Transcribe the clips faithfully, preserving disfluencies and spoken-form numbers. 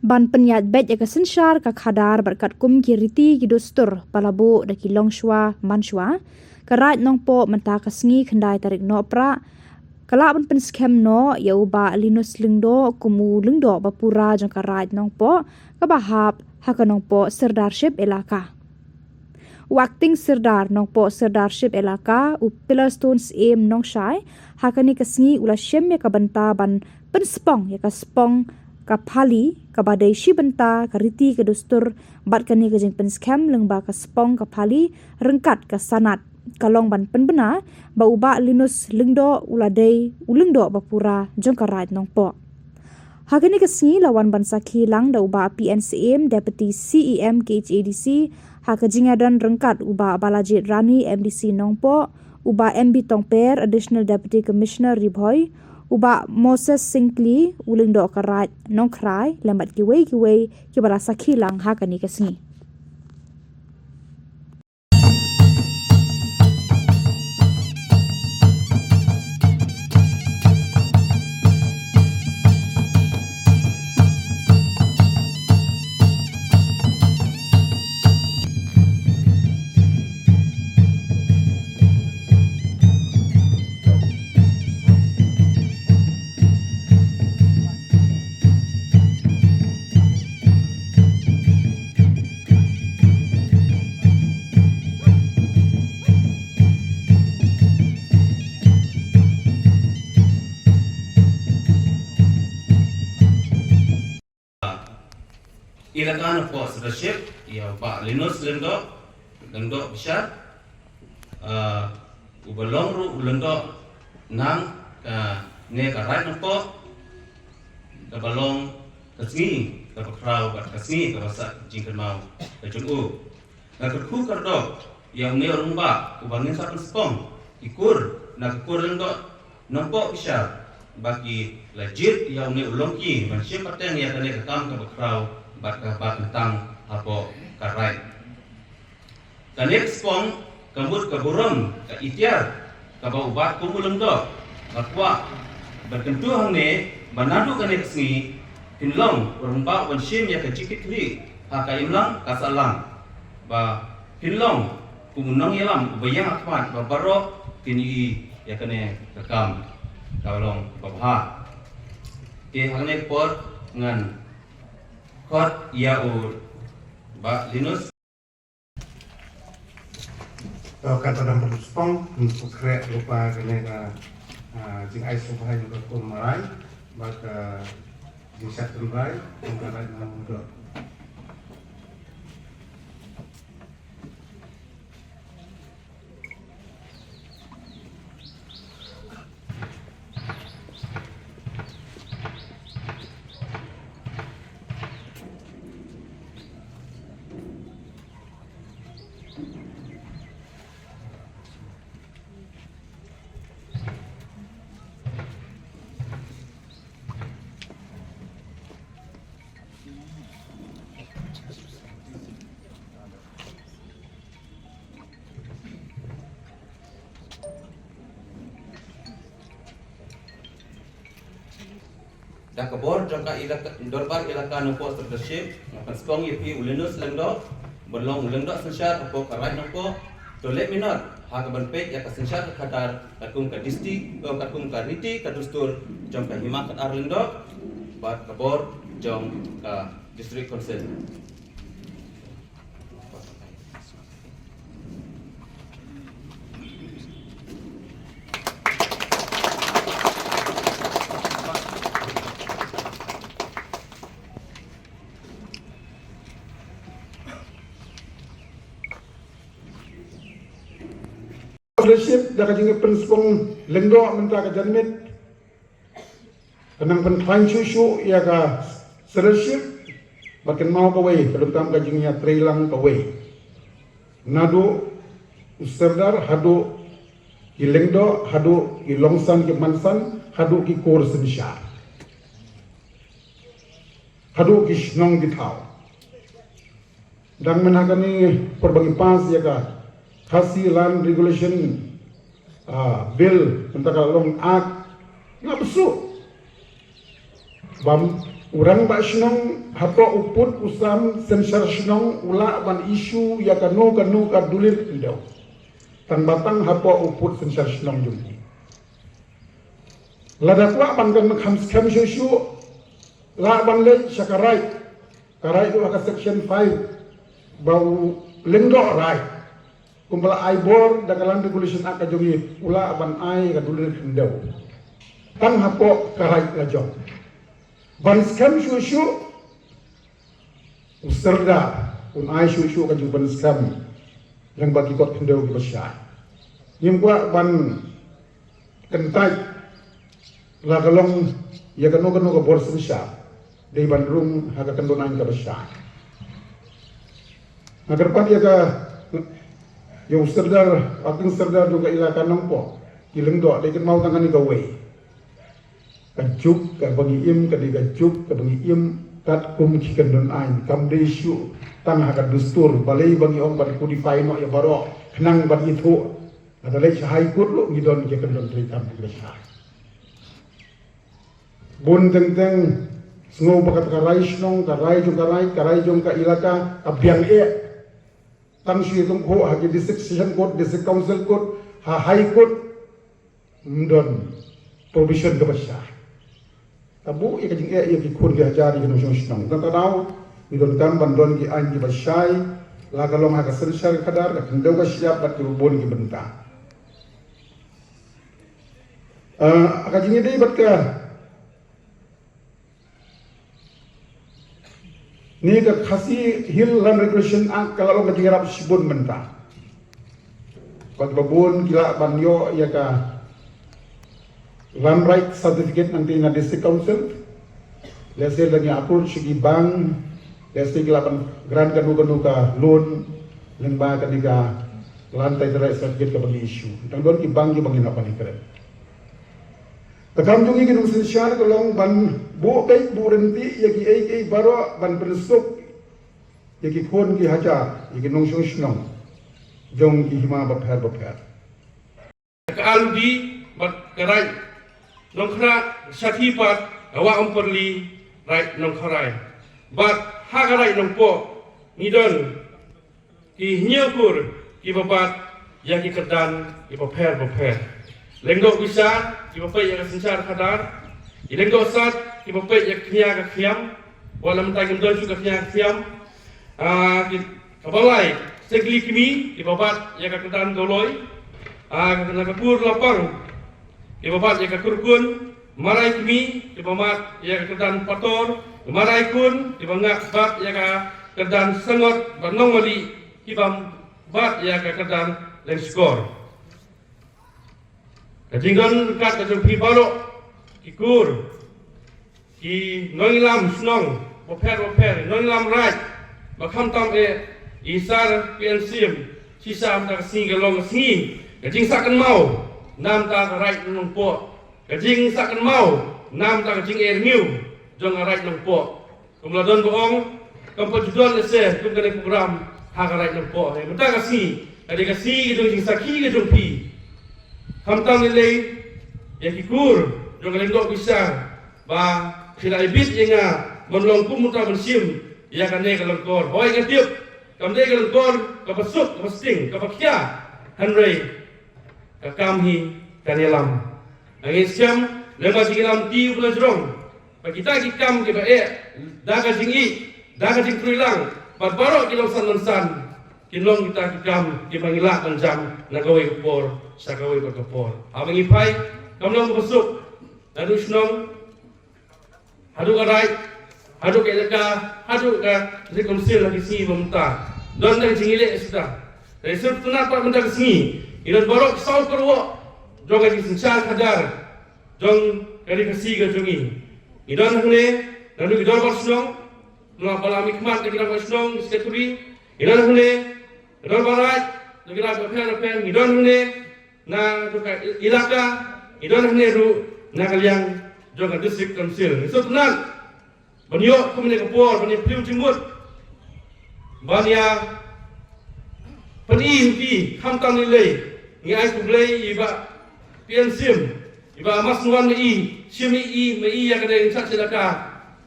Ban pynïaid beit ïa ka synshar ka khadar bad katkum ki riti ki dustur ba la buh da ki longshuwa manshwa, ka Raid Nongpoh mynta ka sngi khyndai tarik Nohprah ka lah ban pynskhem noh ïa u Bah Linus Lyngdoh kum u Lyngdoh ba pura jong ka Raid Nongpoh kaba hap ha ka Nongpoh Sirdarship Elaka. U Acting Sirdar Nongpoh Sirdarship Elaka, u Pillarstone Syiem Nongshai, ha kane ka sngi u la shim ïa ka bynta ban pynspong ïa ka spong ka phali kaba dei shi bynta ka riti ka dustur bad kane ka jingpynskhem lyngba ka spong ka phali ryngkat ka sanad ka long ban pynbna ba u Bah Linus Lyngdoh u la dei u Lyngdoh ba pura jong ka Raid Nongpoh. Ha kane ka sngi la wan ban sakhi lang da u Bah P N Syiem, Deputy C E M K H A D C, ha ka jingïadon ryngkat u Bah Balajied Rani, M D C Nongpoh, u Bah M B Tongper, Additional Deputy Commissioner Ri Bhoi, u Bah Moses Syngkli, u Lyngdoh ka Raid Nongkrai, lem bad kiwei kiwei kiba la sakhi lang ha kane ka sngi. Elaka Nongpoh Sirdarship, ïa u Bah Linus Lyngdoh, Lyngdoh Bishar, ah, uba long ruh u Lyngdoh nang kane ka Raid Nongpoh, kaba long ka sngi kaba khraw bad ka sngi kaba sah jingkynmaw ka jong u. Nga kyrkhu kyrdoh ïa une u rangbah uba ngin sa pynspong ki kur na ka kur Lyngdoh Nongpoh Bishar ba ki la jied ïa une u longki ban shim pateng ïa kane ka kam kaba khraw bad kaba kyntang hapoh ka Raid. Kane ka spong ka mut ka burom ka iktiar kaba u Bah kum u Lyngdoh ba kwah ban kyntu hangne ba naduh kane ka sngi phin long u rangbah uban shim ïa ka jingkitkhlieh ha ka imlang ka sahlang, ba phin long kum u nongïalam uba ïeng ha khmat ba baroh kin ïohi ïa kane ka kam ka long kaba bha. Te ha kane ka por ngan khot ïa u Bah Linus. Ka, ka dang pynspong, pynskhem lypa kane ka, ah, jingai sngewbha jong ka kur Marai bad ka jingshad tynrai jong ka Raid Nongpoh. Da ka bor jong ka elaka, Dorbar Elaka Nongpoh Sirdarship, nga pynspong ïa phi u Linus Lyngdoh ban long u Lyngdoh synshar hapoh ka Raid Nongpoh. To leh minot ha kaban peit ïa ka synshar ka khadar katkum ka district, eh, katkum ka riti ka dustur jong ka Hima Khadar Lyngdoh bad ka bor jong ka District Council. Leadership da ka jingpynspong Lyngdoh mynta ka janmiet. Ka nang pynkhlaiñ shuh shuh ïa ka sirleship bad kynmaw kawei, ka donkam ka jingïatreilang kawei. Naduh u Serdar haduh ki Lyngdoh, haduh ki Longsan ki Mansan, haduh ki kur synshar, haduh ki shnong ki thaw. Dang mynta kane por ba ngi pass ïa ka Khasi Land Regulation, ah, Bill, mynta ka long Act, nga bsuh ba u rangbah shnong Hapoh u pud u sam synshar shnong u lah ban issue ïa kano kano ka dulir khyndew. Tang ba tang hapoh u pud synshar shnong jong ki. Lada kwah ban kan kham skhem shuh shuh, lah ban leit sha ka right. Ka right ruh ha ka section five ba u lyngdoh right. Kumba la ai bor da ka Land Regulation Act ka jong ngi, u lah ban ai ka dulir khyndew. Tang hapoh ka right la jong. Ban skhem shuh shuh, u Sordar un ai shuh shuh ka jingpynskhem lyngba ki kot khyndew kiba shai. Ngim kwah ban kyntait la ka long ïa kano kano ka bor synshar, dei ban rung ha ka kyndon aiñ kaba shai. Nga kyrpad ïa ka, ïa u Sordar, Acting Sordar jong ka Elaka Nongpoh, ki lyngdoh, dei kynmaw tang kane kawei. Ka juk kaba ngi im ka dei ka juk kaba ngi im katkum ki kyndon aiñ, kam dei shuh tang ha ka dustur. Balei ba ngi ong ban codify noh ïa baroh khnang ban ithuh? Lada leit sha High Court ruh ngi don ki kyndon treikam kiba shai. Bun teng teng sngew ba kata ka rai shnong, ka rai jong ka rai, ka rai jong ka elaka ka biang eh. Tang shu ïatyngkhuh ha ki District Session Court, District Council Court, ha High Court, ym don provision kaba shai. Ka buh ïa ka jingeh ïa ki khun ki hajar ïa ki nongshong shnong. Tang ka daw ngi donkam ban don ki aiñ kiba shai, la ka long ha ka synshar khadar, ka khyndew ka shyiap bad kiba bun ki bynta. Ah, ka jingïadei bad ka Ni ka Khasi Hill Land Regulation Act ka la long ka jingïarap shibun mynta. Bad ba bun ki lah ban ïoh ïa ka land right certificate nangta na District Council. Lehse la ngi approach sha ki bank, lehse ki lah ban grant kano kano ka loan lyngba kane ka land title right certificate kaba ngi issue. Tang don ki bank kiba ngi nang pynïakren. Ka kam jong ngi ki nongsynshar ka long ban buh beit buh ryntih ïa kiei kiei baroh ban pynsuk ïa ki khun ki hajar, ïa ki nongshong shnong jong ki hima bapher bapher. Ka Aldi bad ka Raid Nongkhrah, Shathie pat ka Wah Umpyrli, Raid Nongkharai. Bad ha ka Raid Nongpoh ngi don ki hynñiew kur kiba bat ïa ki kyrdan kiba pher bapher. Lyngdoh Pisa kiba peit ïa ka synshar khadar, ki Lyngdoh Sat kiba peit ïa ka khñia ka khiam, wat la mynta kim don shuh ka khñia ka khiam. Ah, ki, kaba lai, Sengkli Kmie kiba bat ïa ka kyrdan Doloi. Ah, na ka Kur Lapang kiba bat ïa ka Kurkun, Marai Kmie kiba bat ïa ka kyrdan Pator, Marai Kun kiba nga bat ïa ka kyrdan Sangot, bad Nongmali kiba bat ïa ka kyrdan Lyngskor. Ka jingdon ryngkat ka jong phi baroh ki kur, ki nongïalam shnong bapher bapher, nongïalam raid, ba khamtam eh i sar P N C M, shisha mynta ka sngi ka long ka sngi ka jingsah kynmaw namar ka Raid Nongpoh, ka jingsah kynmaw namar ka jingeh rngiew jong ka Raid Nongpoh. Kum la don ba ong, kam pat ju don lehse kum kane program ha ka Raid Nongpoh. Hynrei mynta ka sngi ka dei ka sngi ka jong jingsakhi ka jong phi. Khamtam lei lei ïa ki kur jong ka Lyngdoh Pisa ba phi la ibit ïa nga ban long kum uta ban shim ïa kane ka lyngkor. Hooid nga tip kam dei ka lyngkor kaba suk, kaba sting, kaba khia. Hynrei ka kam hi kan ïalam. Nga ngeit skhem lem bad ka jingïalam ki u ba la jrong ba kita ki kam kiba eh da ka jingïeit, da ka jingkyrlang bad baroh ki nongsan nongsan, kin long kita ki kam kiba ngi lah ban jam na kawei ka por sha kawei pat ka por. Haba ngi phai kam long kaba suk, naduh shnong haduh ka raid, haduh ka elaka, haduh ka District Council ha ki sngi ba mynta. Don ka jingïaleh shuh. Hynrei sngewtynnat pat mynta ka sngi ngi don baroh ki saw kyrwoh jong ka jingsynshar khadar jong ka Ri Khasi ka jong ngi. Ngi don hangne naduh ki dorbar shnong, na ba la mihkhmat na ki dorbar shnong, secretary. Ngi don hangne na dorbar raid, na ki raid bapher bapher. Ngi don hangne na ka elaka, ngi don hangne ruh na ka liang jong ka District Council. Ngi sngewtynnat ban ïoh kumne ka por ban ïa plie jingmut, ban ïa pyni ïa phi. Khamtam lei lei ngi ai khublei ïa i Bah P N Syiem, i Bah Masnwan ma i, shim i ma i ïa ka dei ngi sah sha elaka,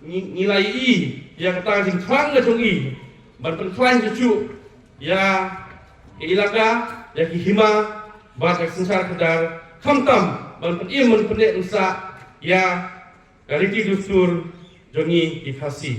ngi, ngi la i. ïa kata ka jingthrang ka jong i ban pynkhlaiñ shuh shuh ïa ka ilaka, ïa ki hima bad ka synshar khadar, khamtam ban pynim ban pynneh pynsah ïa ka riti dustur jong ngi ki Khasi.